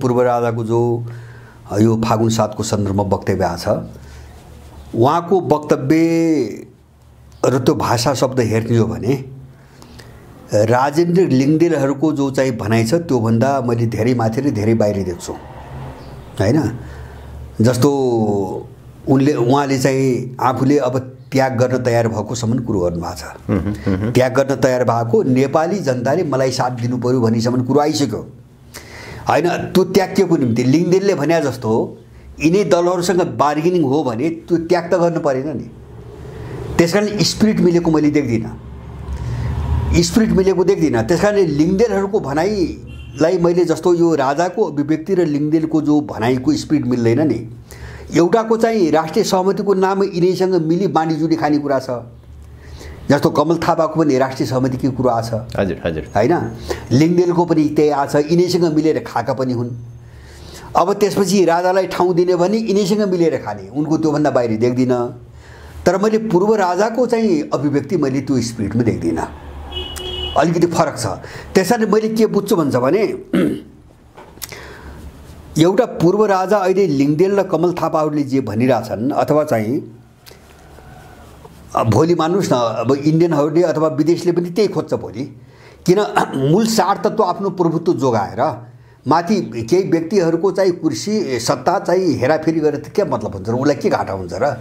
पूर्व राजाको जो यो फागुन 7 को सन्दर्भमा वक्तव्य आछ, उहाँको वक्तव्य र त्यो भाषा शब्द हेर्ने हो भने राजेन्द्र लिङ्गदेलहरूको जो चाहिँ भनाइ छ त्योभन्दा मैले धेरै माथि र धेरै बाहिर देख्छु हैन। जस्तो उहाँले चाहिँ आफूले अब त्याग गर्न तयार भएको सम्म कुरो गर्नुभएको छ। त्याग गर्न तयार भएको नेपाली जनताले मलाई साथ दिनु पर्यो भनिसम्म कुरो आइसक्यो हैन। त्यो त्यागको निम्ति लिङ्गदेलले भने जस्तो यिनै दलहरूसँग बार्गेनिङ हो भने त्यो त्याग त गर्नु परेन नि। त्यसकारण स्पिरिट मिलेको मैले देख्दिनँ, स्पिरिट मिलेको देख्दिनँ। त्यसकारण लिङ्गदेलहरूको भनाइलाई मैले जस्तो यो राजाको अभिव्यक्ति र लिङ्गदेलको जो भनाइको स्पिरिट मिल्दैन नि। एउटाको चाहिँ राष्ट्रिय सहमतिको नाम यिनैसँग मिली बाँडीजुडी खाने कुरा छ, जस्तो कमल थापाको पनि राष्ट्रिय सहमतिको कुरा आछ हजुर हजुर हैन। लिङ्गदेलको पनि त्यही आछ, यिनैसँग मिलेर खाएका पनि हुन्। अब त्यसपछि राजालाई ठाउँ दिने भने यिनैसँग मिलेर खाने, उनको त्योभन्दा बाहिर देख्दिनँ। तर मैले पूर्व राजाको चाहिँ अभिव्यक्ति मैले त्यो स्पिरिटमा देख्दिनँ, अलिकति फरक छ। त्यसैले मैले के बुझ्छु भन्छ भने एउटा पूर्व राजा अहिले लिङ्गदेल र कमल थापाहरूले जे भनिरहेछन्, अथवा चाहिँ भोलि मान्नुहोस् न अब इन्डियनहरूले अथवा विदेशले पनि त्यही खोज्छ भोलि, किन मूल सार तत्त्व आफ्नो प्रभुत्व जोगाएर माथि केही व्यक्तिहरूको चाहिँ कुर्सी सत्ता चाहिँ हेराफेरी गरेर त के मतलब हुन्छ र, उसलाई के घाटा हुन्छ र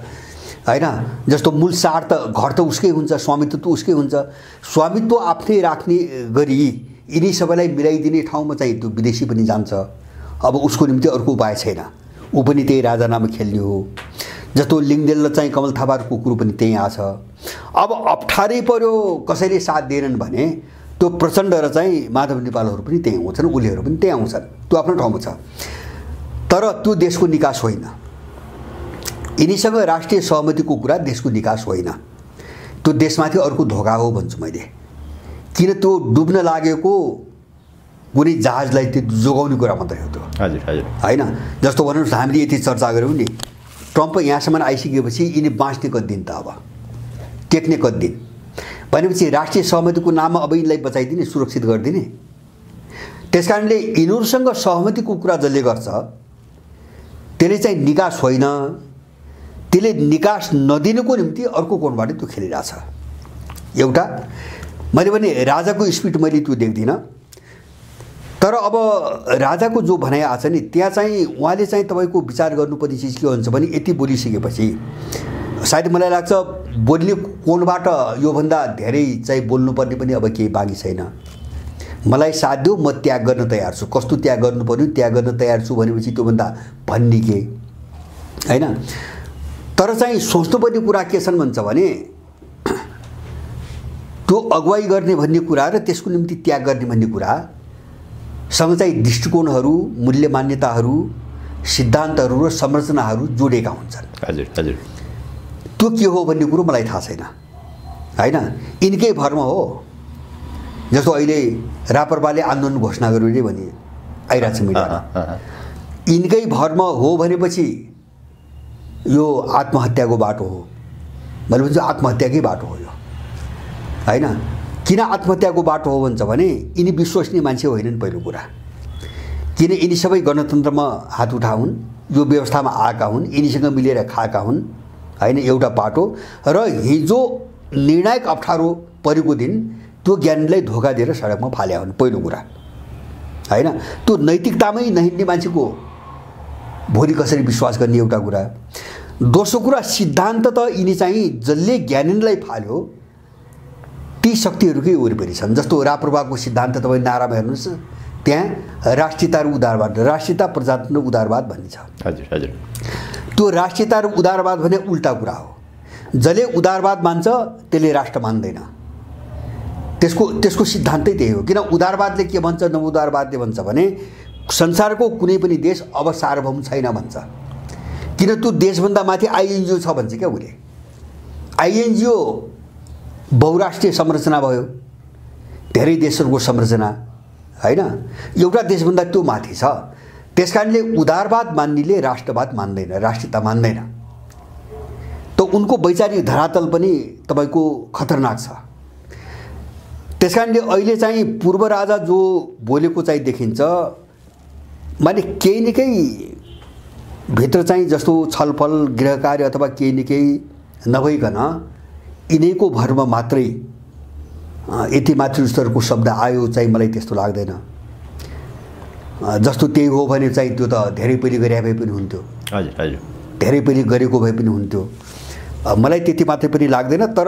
हैन। जस्तो मूल सार त घर त उसकै हुन्छ, स्वामित्व त उसकै हुन्छ। स्वामित्व आफ्नै राख्ने गरी यिनी सबैलाई मिलाइदिने ठाउँमा चाहिँ त्यो विदेशी पनि जान्छ। अब उसको निम्ति अर्को उपाय छैन, ऊ पनि त्यही राजानामा खेल्ने हो। जस्तो लिङ्गदेल र चाहिँ कमल थापाको कुरो पनि त्यही आछ। अब अप्ठ्यारै पर्यो कसैले साथ दिएनन् भने त्यो प्रचण्ड र चाहिँ माधव नेपालहरू पनि त्यही आउँछन्, उनीहरू पनि त्यही आउँछन्, त्यो आफ्नो ठाउँमा छ। तर त्यो देशको निकास होइन। यिनीसँग राष्ट्रिय सहमतिको कुरा देशको निकास होइन, त्यो देशमाथि अर्को धोका हो भन्छु मैले। किन त्यो डुब्न लागेको कुनै जहाजलाई त्यो जोगाउने कुरा मात्रै हो त्यो हजुर हजुर हैन। जस्तो भन्नुहोस् हामीले यति चर्चा गऱ्यौँ नि, ट्रम्प यहाँसम्म आइसकेपछि यिनी बाँच्ने कति दिन त, अब टेक्ने कति दिन भनेपछि राष्ट्रिय सहमतिको नाममा अब यिनलाई बचाइदिने, सुरक्षित गरिदिने। त्यसकारणले यिनीहरूसँग सहमतिको कुरा जसले गर्छ त्यसले चाहिँ निकास होइन, त्यसले निकास नदिनुको निम्ति अर्को कोणबाट त्यो खेलिरहेछ। एउटा मैले भने राजाको स्पिरिट मैले त्यो देख्दिनँ। तर अब राजाको जो भनाइ आछ नि त्यहाँ चाहिँ उहाँले चाहिँ तपाईँको विचार गर्नुपर्ने चिज के हुन्छ भने यति बोलिसकेपछि सायद मलाई लाग्छ बोल्ने कोणबाट योभन्दा धेरै चाहिँ बोल्नुपर्ने पनि अब केही बाँकी छैन। मलाई साथ देऊ, म त्याग गर्न तयार छु। कस्तो त्याग गर्नु पर्यो, त्याग गर्न तयार छु भनेपछि त्योभन्दा भन्ने के हैन। तर चाहिँ सोच्नुपर्ने कुरा के छन् भन्छ भने त्यो अगुवाई गर्ने भन्ने कुरा र त्यसको निम्ति त्याग गर्ने भन्ने कुरा सँग चाहिँ दृष्टिकोणहरू, मूल्य मान्यताहरू, सिद्धान्तहरू र संरचनाहरू जोडेका हुन्छन्। हजुर हजुर त्यो के हो भन्ने कुरो मलाई थाहा छैन हैन। यिनकै भरमा हो। जस्तो अहिले रापरपाले आन्दोलन घोषणा गर्यो रे भने आइरहेछ मिडियामा, यिनकै भरमा हो भनेपछि यो आत्महत्याको बाटो हो भनेपछि आत्महत्याकै बाटो हो यो हैन। किन आत्महत्याको बाटो हो भन्छ भने यिनी विश्वसनीय मान्छे होइनन् पहिलो कुरा। किन यिनी सबै गणतन्त्रमा हात उठाउन्, यो व्यवस्थामा आएका हुन्, यिनीसँग मिलेर खाएका हुन् हैन। एउटा पाटो र हिजो निर्णायक अप्ठ्यारो परेको दिन त्यो ज्ञानलाई धोका दिएर सडकमा फाल्या हुन् पहिलो कुरा हैन। त्यो नैतिकतामै नहिँड्ने मान्छेको भोलि कसरी विश्वास गर्ने एउटा कुरा। दोस्रो कुरा सिद्धान्त त यिनी चाहिँ जसले ज्ञानेन्द्रलाई फाल्यो ती शक्तिहरूकै वरिपरि छन्। जस्तो राप्रपाको सिद्धान्त तपाईँ नारामा हेर्नुहोस्, त्यहाँ राष्ट्रियता र उदारवाद, राष्ट्रियता प्रजातन्त्र उदारवाद भन्ने छ। हजुर हजुर त्यो राष्ट्रियता र उदारवाद भने उल्टा कुरा हो। जसले उदारवाद मान्छ त्यसले राष्ट्र मान्दैन, त्यसको सिद्धान्तै त्यही हो। किन उदारवादले के भन्छ, नवउदारवादले भन्छ भने संसारको कुनै पनि देश अब सार्वभौम छैन भन्छ। किन त्यो देशभन्दा माथि आइएनजिओ छ भन्छ क्या उसले। आइएनजिओ बहुराष्ट्रिय संरचना भयो, धेरै देशहरूको संरचना हैन, एउटा देशभन्दा त्यो माथि छ। त्यसकारणले उदारवाद मान्नेले राष्ट्रवाद मान्दैन, राष्ट्रियता मान्दैन। त उनको वैचारिक धरातल पनि तपाईँको खतरनाक छ। त्यसकारणले अहिले चाहिँ पूर्व राजा जो बोलेको चाहिँ देखिन्छ माने केही न केही भित्र चाहिँ जस्तो छलफल गृह कार्य अथवा केही न केही नभइकन यिनैको भरमा मात्रै यति मातृ स्तरको शब्द आयो चाहिँ मलाई त्यस्तो लाग्दैन। जस्तो त्यही हो भने चाहिँ त्यो त धेरै पहिले गरे भए पनि हुन्थ्यो। हजुर हजुर, धेरै पहिले गरेको भए पनि हुन्थ्यो। मलाई त्यति मात्रै पनि लाग्दैन। तर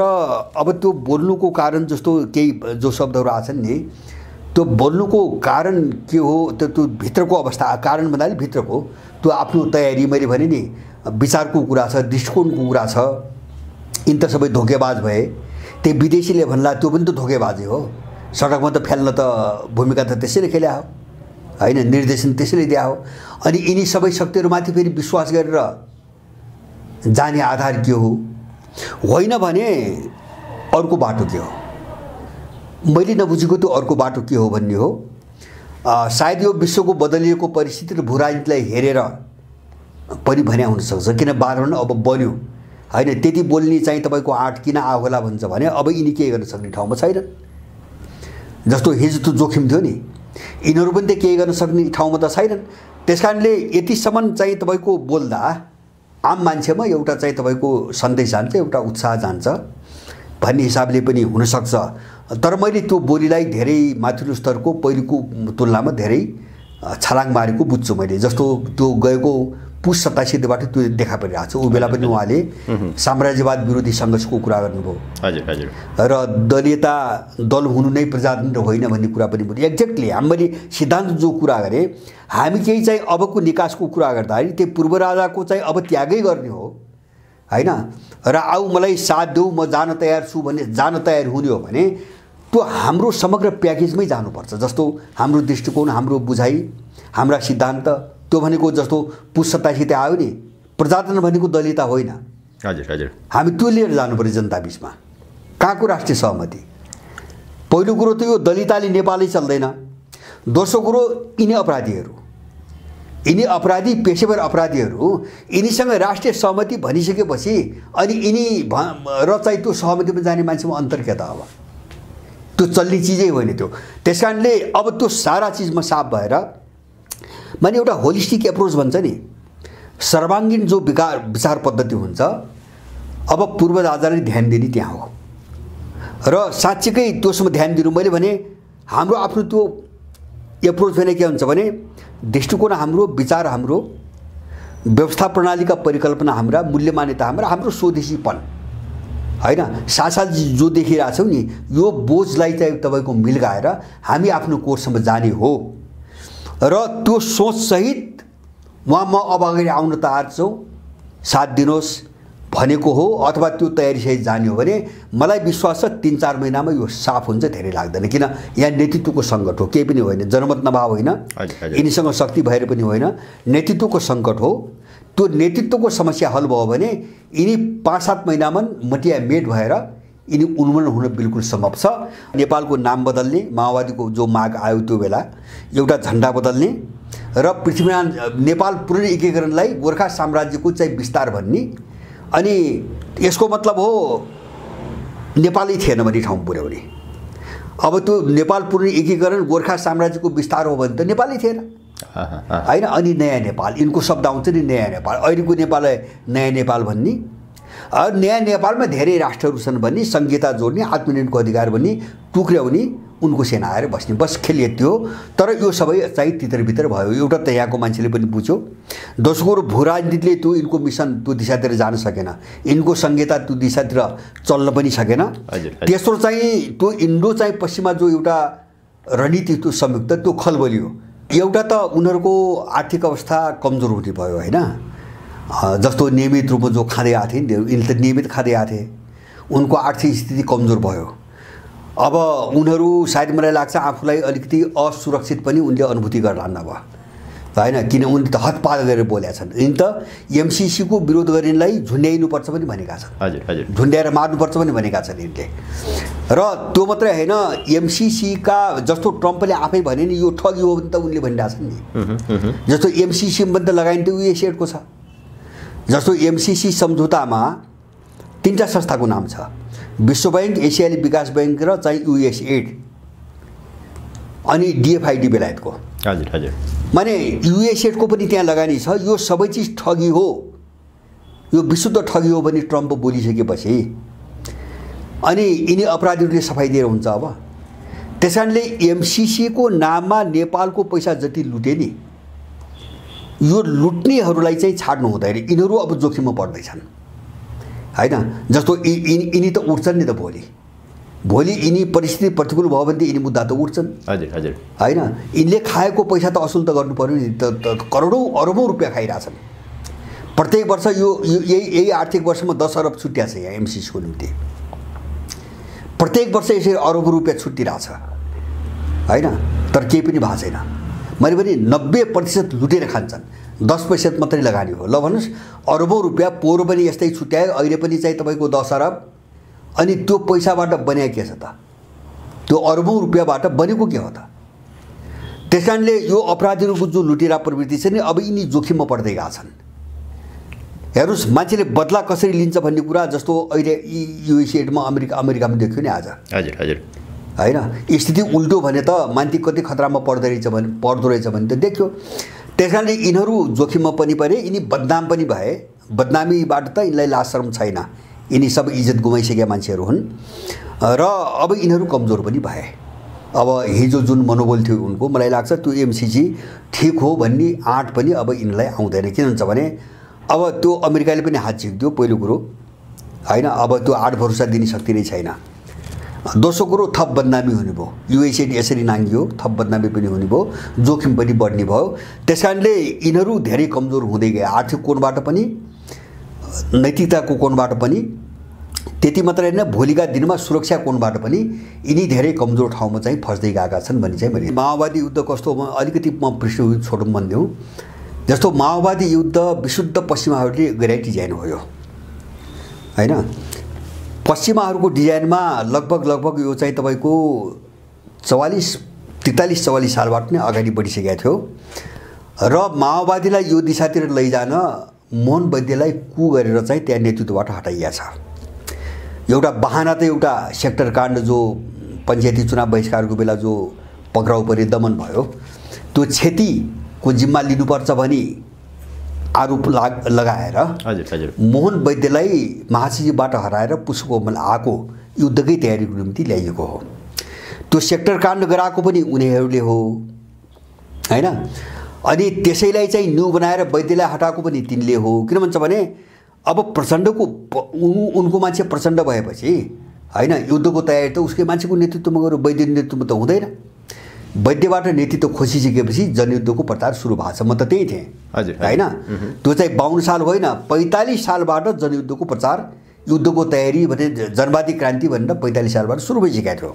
अब त्यो बोल्नुको कारण जस्तो केही जो शब्दहरू आछन् नि, त्यो बोल्नुको कारण के हो, त्यो भित्रको अवस्था, कारण भन्नाले भित्रको त्यो आफ्नो तयारी, मैले भने नि विचारको कुरा छ, दृष्टिकोणको कुरा छ, यिन त सबै धोकेबाज भए। त्यही विदेशीले भन्ला त्यो पनि त धोकेबाजी हो। सडकमा त फ्याल्न त भूमिका त त्यसैले खेल्या हो होइन, निर्देशन त्यसैले दिया हो। अनि यिनी सबै शक्तिहरूमाथि फेरि विश्वास गरेर जाने आधार के हो? होइन भने अर्को बाटो के हो? मैले नबुझेको त्यो अर्को बाटो के हो भन्ने हो। सायद यो विश्वको बदलिएको परिस्थिति र भू राजनीतिलाई हेरेर पनि भन्या हुनसक्छ। किन वातावरण अब बन्यो होइन, त्यति बोल्ने चाहिँ तपाईँको आँट किन आयो होला भन्छ भने अब यिनी केही गर्न सक्ने ठाउँमा छैन। जस्तो हिजो त्यो जोखिम थियो नि, यिनीहरू पनि त केही गर्न सक्ने ठाउँमा त छैनन्। त्यस कारणले यतिसम्म चाहिँ तपाईँको बोल्दा आम मान्छेमा एउटा चाहिँ तपाईँको सन्देश जान्छ, एउटा उत्साह जान्छ भन्ने हिसाबले पनि हुनसक्छ। तर मैले त्यो बोलीलाई धेरै माथिल्लो स्तरको पहिलेको तुलनामा धेरै छलाङ मारेको बुझ्छु मैले। जस्तो त्यो गएको पुस 27बाट त्यो देखा परिरहेको छ। ऊ बेला पनि उहाँले साम्राज्यवाद विरोधी सङ्घर्षको कुरा गर्नुभयो। हजुर हजुर, र दलीयता दल हुनु नै प्रजातन्त्र होइन भन्ने कुरा पनि बोल्यो। एक्ज्याक्टली हामीले सिद्धान्त जो कुरा गरे, हामी केही चाहिँ अबको निकासको कुरा गर्दाखेरि त्यो पूर्व राजाको चाहिँ अब त्यागै गर्ने हो होइन, र आऊ मलाई साथ देऊ, म जान तयार छु भन्ने जान तयार हुने हो भने त्यो हाम्रो समग्र प्याकेजमै जानुपर्छ। जस्तो हाम्रो दृष्टिकोण, हाम्रो बुझाइ, हाम्रा सिद्धान्त, त्यो भनेको जस्तो पुस 27 आयो नि, प्रजातन्त्र भनेको दलियता होइन। हजुर हजुर, हामी त्यो लिएर जानु पर्यो जनता बिचमा। कहाँको राष्ट्रिय सहमति? पहिलो कुरो त यो दलितताले नेपालै चल्दैन। दोस्रो कुरो यिनी अपराधीहरू, यिनी अपराधी, पेशेवर अपराधीहरू, यिनीसँग राष्ट्रिय सहमति भनिसकेपछि अनि यिनी र चाहिँ त्यो सहमतिमा जाने मान्छेमा अन्तर के त? अब त्यो चल्ने चिजै होइन त्यो। त्यस कारणले अब त्यो सारा चिजमा साफ भएर माने एउटा होलिस्टिक एप्रोच भन्छ नि, सर्वाङ्गीण जो विचार पद्धति हुन्छ, अब पूर्व राजाले ध्यान दिने त्यहाँ हो। र साँच्चीकै त्योसम्म ध्यान दिनु, मैले भने हाम्रो आफ्नो त्यो एप्रोच भने के हुन्छ भने दृष्टिकोण हाम्रो, विचार हाम्रो, व्यवस्था प्रणालीका परिकल्पना हाम्रा, मूल्य मान्यता हाम्रा, हाम्रो स्वदेशीपन होइन, साथसाथ जो देखिरहेछौँ नि, यो बोझलाई चाहिँ तपाईँको मिल्गाएर हामी आफ्नो कोर्समा जाने हो। र त्यो सोचसहित उहाँ म अब अगाडि आउन तयार छौँ, साथ दिनुहोस् भनेको हो, अथवा त्यो तयारीसहित जाने हो भने मलाई विश्वास छ 3-4 महिनामा यो साफ हुन्छ। धेरै लाग्दैन, किन यहाँ नेतृत्वको सङ्कट हो, केही पनि होइन, जनमत नभाव होइन, यिनीसँग शक्ति भएर पनि होइन, नेतृत्वको सङ्कट हो। त्यो नेतृत्वको समस्या हल भयो भने यिनी 5-7 महिनामा मटिया मेट भएर यिनी उन्मूलन हुन बिल्कुल सम्भव छ। नेपालको नाम बदल्ने, माओवादीको जो माग आयो त्यो बेला, एउटा झन्डा बदल्ने र पृथ्वीनारायण नेपाल पूर्ण एकीकरणलाई गोर्खा साम्राज्यको चाहिँ विस्तार भन्ने, अनि यसको मतलब हो नेपालै थिएन भन्ने ठाउँ पुर्याउने। अब त्यो नेपाल पूर्ण एकीकरण गोर्खा साम्राज्यको विस्तार हो भने त नेपालै थिएन होइन। अनि नयाँ नेपाल, यिनको शब्द आउँछ नि, नयाँ नेपाल। अहिलेको नेपाललाई नयाँ नेपाल भन्ने, नयाँ नेपालमा धेरै राष्ट्रहरू छन् भन्ने, संहिता जोड्ने, आत्मनिर्भरको अधिकार भन्ने, टुक्र्याउने, उनको सेना आएर बस्ने, बस खेल यति हो। तर यो सबै चाहिँ तितर-बितर भयो। एउटा त यहाँको मान्छेले पनि बुझ्यो। दोस्रो कुरो, भू राजनीतिले त्यो यिनको मिसन त्यो दिशातिर जान सकेन, यिनको संहिता त्यो दिशातिर चल्न पनि सकेन। तेस्रो चाहिँ त्यो इन्डो चाहिँ पश्चिममा जो एउटा रणनीति त्यो संयुक्त त्यो खलबलियो। एउटा त उनीहरूको आर्थिक अवस्था कमजोर हुने भयो होइन, जस्तो नियमित रूपमा जो खाँदै आएको थिए नि, यिनले त नियमित खाँदै आएको थिए, उनको आर्थिक स्थिति कमजोर भयो। अब उनीहरू सायद मलाई लाग्छ आफूलाई अलिकति असुरक्षित पनि उनले अनुभूति गर्लान् अब होइन, किन उनले त हतपात गरेर बोलेका छन्। यिनी त एमसिसीको विरोध गर्नेलाई झुन्ड्याइनुपर्छ पनि भनेका छन्, हजुर हजुर, झुन्ड्याएर मार्नुपर्छ पनि भनेका छन् यिनले। र त्यो मात्रै होइन, एमसिसीका जस्तो ट्रम्पले आफै भने नि यो ठगी हो भने त उनले भनिरहेछन् नि। जस्तो एमसिसीमा त लगाइने त युएसएडको छ। जस्तो एमसिसी सम्झौतामा 3टा संस्थाको नाम छ, विश्व बैंक, एसियाली विकास बैंक र चाहिँ युएसएड, अनि डिएफआइडी बेलायतको। हजुर हजुर माने युएसएडको पनि त्यहाँ लगानी छ। यो सबै चिज ठगी हो, यो विशुद्ध ठगी हो भने ट्रम्प बोलिसकेपछि अनि यिनी अपराधीहरूले सफाई दिएर हुन्छ। अब त्यसकारणले एमसिसीको नाममा नेपालको पैसा जति लुटे नि, यो लुट्नेहरूलाई चाहिँ छाड्नु हुँदैन। यिनीहरू अब जोखिममा पर्दैछन् हैन। जस्तो यिनी त उठ्छन् नि त भोलि यिनी परिस्थिति प्रतिकूल भयो भने यिनी मुद्दा त उठ्छन्। हजुर हजुर हैन। यिनले खाएको पैसा त असुल त गर्नु पर्यो नि, त करोडौँ अरबौँ रुपियाँ खाइरहेछन् प्रत्येक वर्ष। यो यही आर्थिक वर्षमा 10 अरब छुट्या छ यहाँ एमसिसीको निम्ति। प्रत्येक वर्ष यसरी अरबौँ रुपियाँ छुट्टिरहेछ हैन, तर केही पनि भएको छैन। मैले पनि 90% लुटेर खान्छन्, 10% मात्रै लगानी हो। ल भन्नुहोस्, अरबौँ रुपियाँ पोहोर पनि यस्तै छुट्यायो, अहिले पनि चाहिँ तपाईँको 10 अरब। अनि त्यो पैसाबाट बन्या के छ त? त्यो अरबौँ रुपियाँबाट बनेको के हो त? त्यस कारणले यो अपराधीहरूको जो लुटेरा प्रवृत्ति छ नि, अब यिनी जोखिममा पर्दै गएका छन्। हेर्नुहोस्, मान्छेले बदला कसरी लिन्छ भन्ने कुरा जस्तो अहिले युएसएडमा अमेरिकामा देख्यो नि आज। हजुर हजुर हैन। स्थिति उल्टो भने त मान्छे कति खतरामा पर्दो रहेछ भने त देख्यो। त्यस कारणले यिनीहरू जोखिममा पनि परे, यिनी बदनाम पनि भए। बदनामीबाट त यिनलाई लाज शरम छैन, यिनी सब इज्जत गुमाइसकेका मान्छेहरू हुन् र अब यिनीहरू कमजोर पनि भए। अब हिजो जुन मनोबल थियो उनको, मलाई लाग्छ त्यो एमसिसी ठिक हो भन्ने आँट पनि अब यिनलाई आउँदैन। किन हुन्छ भने अब त्यो अमेरिकाले पनि हात झिक्दियो पहिलो कुरो हैन। अब त्यो आँट भरोसा दिने शक्ति नै छैन। दोस्रो कुरो, थप बदनामी हुने भयो। युएसएड यसरी नाङ्गियो, थप बदनामी पनि हुने भयो, जोखिम पनि बढ्ने भयो। त्यस कारणले यिनीहरू धेरै कमजोर हुँदै गए, आर्थिक कोणबाट पनि नैतिकताको कोणबाट पनि। त्यति मात्रै होइन, भोलिका दिनमा सुरक्षा कोणबाट पनि यिनी धेरै कमजोर ठाउँमा चाहिँ फस्दै गएका छन् भन्ने चाहिँ मैले। माओवादी युद्ध कस्तो, अलिकति म पृष्ठभूमि छोडौँ भनिदिउँ। जस्तो माओवादी युद्ध विशुद्ध पश्चिमाहरूले गरेको डिजाइन हो यो हैन। पश्चिमाहरूको डिजाइनमा लगभग यो चाहिँ तपाईँको 43-44 सालबाट नै अगाडि बढिसकेको थियो र माओवादीलाई यो दिशातिर लैजान मोहन वैद्यलाई कु गरेर चाहिँ त्यहाँ नेतृत्वबाट हटाइएको छ। एउटा बहाना त एउटा सेक्टर काण्ड जो पञ्चायती चुनाव बहिष्कारको बेला जो पक्राउ परे, दमन भयो, त्यो क्षतिको जिम्मा लिनुपर्छ भनी आरोप लगाएर हजुर हजुर मोहन वैद्यलाई महासचिवबाट हराएर पुष्पको आएको युद्धकै तयारीको निम्ति ल्याइएको हो। त्यो सेक्टर काण्ड गराएको पनि उनीहरूले हो हैन। अनि त्यसैलाई चाहिँ न्यू बनाएर वैद्यलाई हटाएको पनि तिनले हो। किन भन्छ भने अब प्रचण्डको उनको मान्छे प्रचण्ड भएपछि हैन, युद्धको तयारी त उसकै मान्छेको नेतृत्वमा गएर वैद्य नेतृत्वमा त हुँदैन। वैद्यबाट नेतृत्व खोसिसकेपछि जनयुद्धको प्रचार सुरु भएको छ। म त त्यही थिएँ हैन। त्यो चाहिँ 52 साल होइन, 45 सालबाट जनयुद्धको प्रचार, युद्धको तयारी भने जनवादी क्रान्ति भनेर 45 सालबाट सुरु भइसकेको थियो।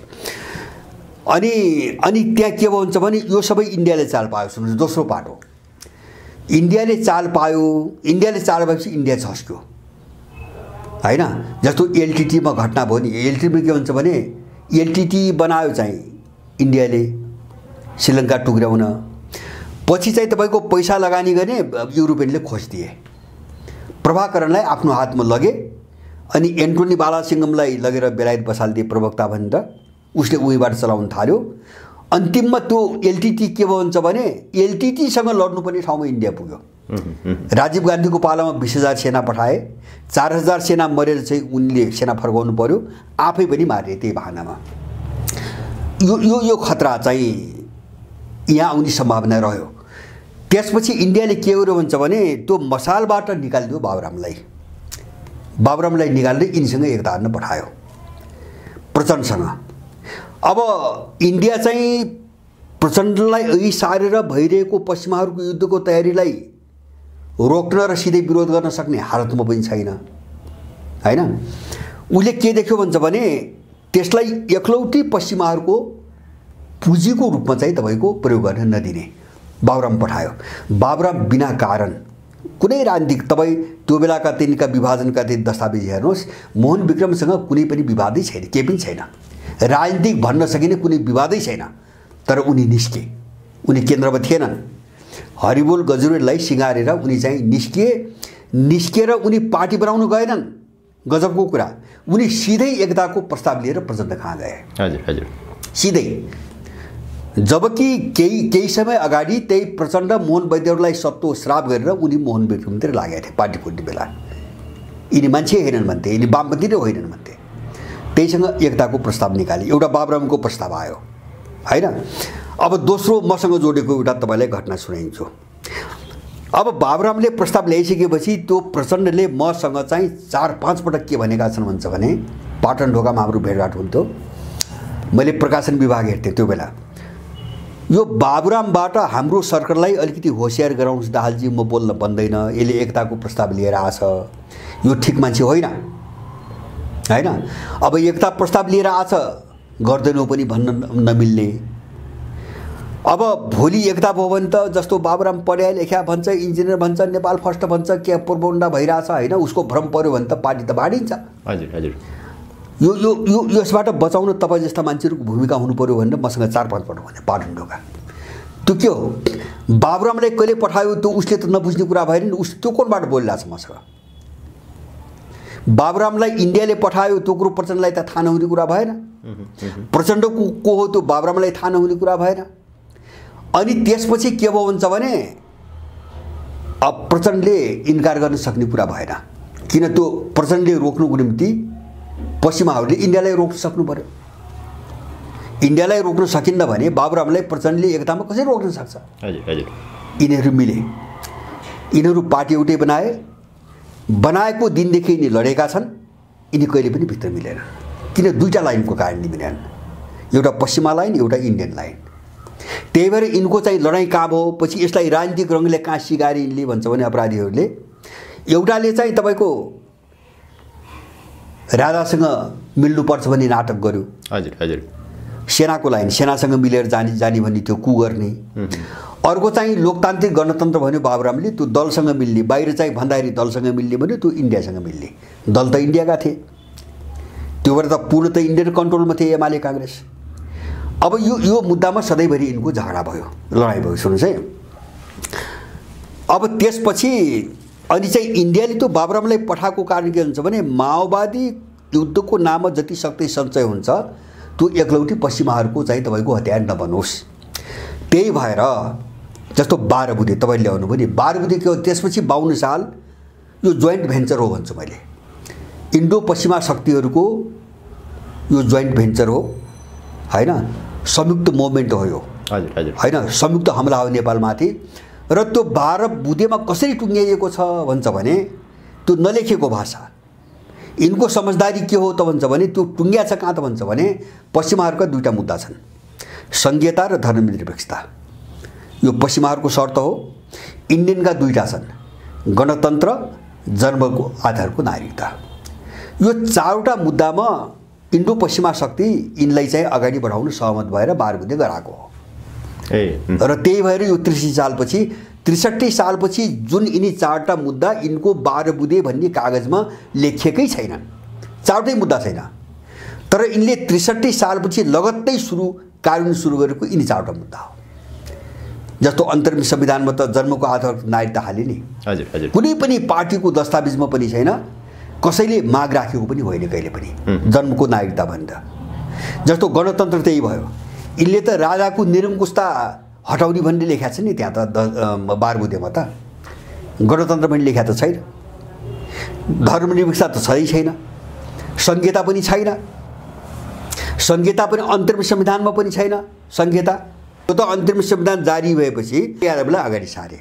अनि त्यहाँ के हुन्छ भने यो सबै इन्डियाले चाल पायो। सुन्नुहोस्, दोस्रो पाटो इन्डियाले चाल पायो। इन्डियाले चाल पाएपछि इन्डिया झस्क्यो हैन। जस्तो एलटिटीमा घटना भयो नि, एलटिटीमा के हुन्छ भने एलटिटी बनायो चाहिँ इन्डियाले श्रीलङ्का टुक्र्याउन, पछि चाहिँ तपाईँको पैसा लगानी गर्ने युरोपियनले खोजिदिए, प्रभाकरणलाई आफ्नो हातमा लगे अनि एन्टोनी बालासिङ्गमलाई लगेर बेलायत बसालिदिए प्रवक्ता भनेर, उसले उहीबाट चलाउन थाल्यो। अन्तिममा त्यो एलटिटी के भन्छ भने एलटिटीसँग लड्नुपर्ने ठाउँमा इन्डिया पुग्यो। राजीव गान्धीको पालामा 20,000 सेना पठाए, 4,000 सेना मरेर चाहिँ उनले सेना फर्काउनु पर्यो, आफै पनि मारे त्यही बहानामा। यो खतरा चाहिँ यहाँ आउने सम्भावना रह्यो। त्यसपछि इन्डियाले के गर्यो भन्छ भने त्यो मसालबाट निकालिदियो बाबुरामलाई निकालेर यिनीसँग एकता गर्न पठायो प्रचण्डसँग। अब इन्डिया चाहिँ प्रचण्डलाई अघि सारेर भइरहेको पश्चिमाहरूको युद्धको तयारीलाई रोक्न र सिधै विरोध गर्न सक्ने हालतमा पनि छैन हैन। उसले के देख्यो भन्छ भने त्यसलाई एकलौटी पश्चिमाहरूको पुँजीको रूपमा चाहिँ तपाईँको प्रयोग गर्न नदिने बाबुराम पठायो। बाबुराम बिना कारण कुनै राजनीतिक, तपाईँ त्यो बेलाका तिनका विभाजनका ती दस्तावेज हेर्नुहोस्, मोहन विक्रमसँग कुनै पनि विवादै छैन, केही पनि छैन, राजनीतिक भन्न सकिने कुनै विवादै छैन। तर उनी उनी केन्द्रमा थिएनन्। हरिबोल गजुरेललाई सिँगारेर उनी चाहिँ निस्किएर उनी पार्टी बनाउनु गएनन्। गजबको कुरा, उनी सिधै एकताको प्रस्ताव लिएर प्रचण्ड कहाँ गए। हजुर हजुर, सिधै जबकि केही समय अगाडि त्यही प्रचण्ड मोहन वैद्यहरूलाई सत्तो श्राप गरेर उनी मोहन वैद्यतिर लागेका थिए पार्टी फुट्ने बेला। यिनी मान्छे होइनन् भन्थे, यिनी वामपन्थी नै होइनन् भन्थे। त्यहीसँग एकताको प्रस्ताव निकाले, एउटा बाबुरामको प्रस्ताव आयो हैन। अब दोस्रो मसँग जोडेको एउटा तपाईँलाई घटना सुनाइन्छु। अब बाबुरामले प्रस्ताव ल्याइसकेपछि त्यो प्रचण्डले मसँग चाहिँ 4-5 पटक के भनेका छन् भन्छ भने, पाटन ढोकामा हाम्रो भेटघाट हुन्थ्यो, मैले प्रकाशन विभाग हेर्थेँ त्यो बेला। यो बाबुरामबाट हाम्रो सरकारलाई अलिकति होसियार गराउनुहोस् दाहालजी, म बोल्न बन्दैन, यसले एकताको प्रस्ताव लिएर आछ, यो ठिक मान्छे होइन हैन। अब एकता प्रस्ताव लिएर आछ गर्दैनौ पनि भन्न नमिल्ने। अब भोलि एकता भयो भने त जस्तो बाबुराम पढ्या लेख्या भन्छ, इन्जिनियर भन्छ, नेपाल फर्स्ट भन्छ, के प्रबन्ध भइरहेछ हैन, उसको भ्रम पर्यो भने त पार्टी त बाँडिन्छ। हजुर हजुर। यो यो यो यसबाट बचाउन तपाईँ जस्ता मान्छेहरूको भूमिका हुनु पर्यो भनेर मसँग 4-5 पटक भने पाटन ढोका। त्यो के हो, बाबुरामलाई कहिले पठायो त्यो उसले त नबुझ्ने कुरा भएन नि, उस त्यो कोनबाट बोलिरहेछ मसँग। बाबुरामलाई इन्डियाले पठायो त्यो कुरो प्रचण्डलाई त थाहा नहुने कुरा भएन। प्रचण्ड को हो त्यो बाबुरामलाई थाहा नहुने कुरा भएन। अनि त्यसपछि के भयो भन्छ भने अब प्रचण्डले इन्कार गर्न सक्ने कुरा भएन, किन त्यो प्रचण्डले रोक्नुको निम्ति पश्चिमाहरूले इन्डियालाई रोक्न सक्नु पर्यो। इन्डियालाई रोक्न सकिन्न भने बाबुरामलाई प्रचण्डले एकतामा कसरी रोक्न सक्छ। हजुर हजुर। यिनीहरू मिले, यिनीहरू पार्टी एउटै बनाए, बनाएको दिनदेखि यिनी लडेका छन्, यिनी कहिले पनि भित्र मिलेन। किन दुईटा लाइनको कारण मिलेन, एउटा पश्चिमा लाइन एउटा इन्डियन लाइन। त्यही भएर यिनको चाहिँ लडाइँ कहाँ भयो, पछि यसलाई राजनीतिक रङले कहाँ सिगारे यिनले भन्छ भने अपराधीहरूले। एउटाले चाहिँ तपाईँको राजासँग मिल्नुपर्छ भन्ने नाटक गर्यो। हजुर हजुर। सेनाको लाइन, सेनासँग मिलेर जाने भन्ने त्यो कु गर्ने। अर्को चाहिँ लोकतान्त्रिक गणतन्त्र भन्यो बाबुरामले, त्यो दलसँग मिल्ने, बाहिर चाहिँ भन्दाखेरि दलसँग मिल्ने भन्यो, त्यो इन्डियासँग मिल्ने। दल त इन्डियाका थिए, त्यो भएर त पूर्ण त इन्डियन कन्ट्रोलमा थिए एमाले काङ्ग्रेस। अब यो मुद्दामा सधैँभरि यिनको झगडा भयो, लडाइँ भयो। सुन्नुहोस् है, अब त्यसपछि अनि चाहिँ इन्डियाले त्यो बाबुरामलाई पठाएको कारण के हुन्छ भने माओवादी युद्धको नाममा जति शक्ति सञ्चय हुन्छ त्यो एकलौटी पश्चिमाहरूको चाहिँ तपाईँको हतियार नबनोस्। त्यही भएर जस्तो 12 बुधे तपाईँले ल्याउनु भयो नि, 12 बुधे के हो, त्यसपछि 52 साल यो जोइन्ट भेन्चर हो भन्छु मैले। इन्डो पश्चिमा शक्तिहरूको यो जोइन्ट भेन्चर हो हैन, संयुक्त मुभमेन्ट हो यो हैन, संयुक्त हमला हो नेपालमाथि। र त्यो 12 बुधेमा कसरी टुङ्ग्याइएको छ भन्छ भने त्यो नलेखेको भाषा। यिनको समझदारी के हो त भन्छ भने त्यो टुङ्ग्या छ कहाँ त भन्छ भने पश्चिमाहरूका दुईटा मुद्दा छन्, संघीयता र धर्मनिरपेक्षता। यो पश्चिमाहरूको शर्त हो। इन्डियनका दुईटा छन्, गणतन्त्र, जन्मको आधारको नागरिकता। यो चारवटा मुद्दामा इन्डो पश्चिमा शक्ति यिनलाई चाहिँ अगाडि बढाउन सहमत भएर 12 बुधे गराएको हो। र त्यही भएर यो 63 सालपछि जुन यिनी चारवटा मुद्दा यिनको 12 बुधे भन्ने कागजमा लेखिएकै छैनन्, चारवटै मुद्दा छैन, तर यिनले 63 सालपछि लगत्तै कार्यान्वयन सुरु गरेको यिनी चारवटा मुद्दा हो। जस्तो अन्तरिम संविधानमा त जन्मको आधार नागरिकता हाले नि। हजुर हजुर। कुनै पनि पार्टीको दस्तावेजमा पनि छैन, कसैले माग राखेको पनि होइन कहिले पनि जन्मको नागरिकता भनेर। जस्तो गणतन्त्र त्यही भयो, यिनले त राजाको निरङ्कुशता हटाउने भन्ने लेखेको छ नि त्यहाँ त 12 बुधेमा त, गणतन्त्र पनि लेखेको त छैन, धर्मनिरपेक्षता त छँदै छैन, संहिता पनि छैन, संहिता पनि अन्तरिम संविधानमा पनि छैन संहिता। त्यो त अन्तरिम संविधान जारी भएपछि यादवलाई अगाडि सारे,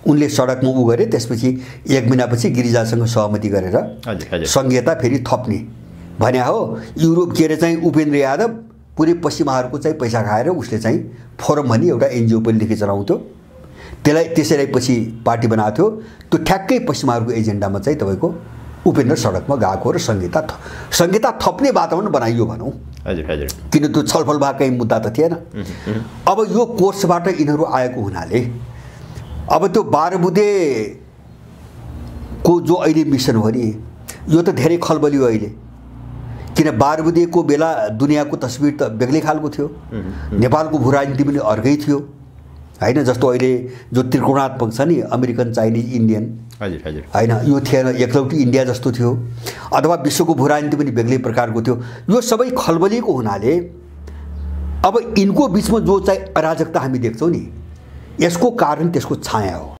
उनले सडकमा उ गरे, त्यसपछि 1 महिनापछि गिरिजासँग सहमति गरेर संहिता फेरि थप्ने भने हो। युरोप के अरे चाहिँ उपेन्द्र यादव पुरै पश्चिमाहरूको चाहिँ पैसा खाएर उसले चाहिँ फोरम भन्ने एउटा एनजिओ पनि लेखी चलाउँथ्यो, त्यसैलाई पछि पार्टी बनाएको थियो। त्यो ठ्याक्कै पश्चिमाहरूको एजेन्डामा चाहिँ तपाईँको उपेन्द्र सडकमा गएको र संहिता थप्ने वातावरण बनाइयो भनौँ। हजुर हजुर। किन त्यो छलफल भएकै मुद्दा त थिएन। अब यो कोर्सबाट यिनीहरू आएको हुनाले अब त्यो 12 बुधे को जो अहिले मिसन हो नि, यो त धेरै खलबलियो अहिले। किन 12 बुधेको बेला दुनियाँको तस्बिर त बेग्लै खालको थियो, नेपालको भू राजनीति पनि अर्कै थियो हैन। जस्तो अहिले जो त्रिकोणात्मक छ नि, अमेरिकन, चाइनिज, इन्डियन हैन, यो थिएन, एकलौटी इन्डिया जस्तो थियो, अथवा विश्वको भू राजनीति पनि बेग्लै प्रकारको थियो। यो सबै खलबलिएको हुनाले अब यिनको बिचमा जो चाहिँ अराजकता हामी देख्छौँ नि, यसको कारण त्यसको छाया हो।